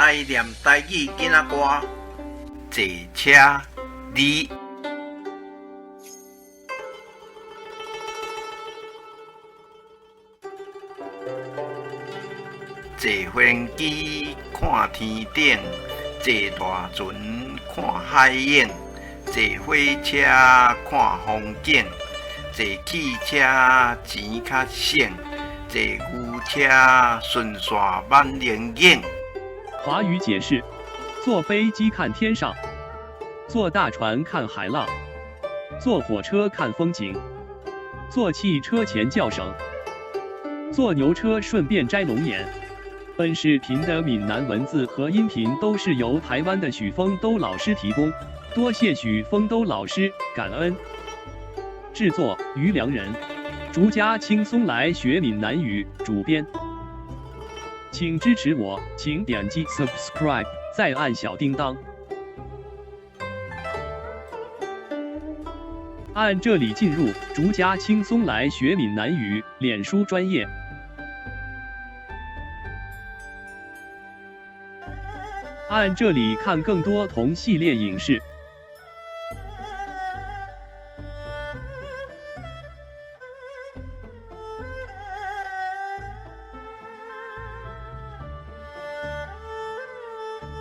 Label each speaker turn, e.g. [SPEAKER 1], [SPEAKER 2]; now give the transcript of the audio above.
[SPEAKER 1] 來念台語囡仔歌。坐車字。坐飛機看天頂，坐大船看海湧，坐火車看風景，坐汽車錢較省，坐牛車順線挽龍眼。
[SPEAKER 2] 華語解釋：坐飛機看天上，坐大船看海浪，坐火車看風景，坐汽車錢較省，坐牛車順便摘龍眼。本視頻的閩南文字和音頻都是由台灣的許峰都老師提供，多謝許峰都老師，感恩。製作於良人，逐家輕鬆來學閩南語，主編。請支持我，請點擊 subscribe，再按小叮當。按這裡進入逐家輕鬆來學閩南語臉書專頁。按這裡看更多同系列影視。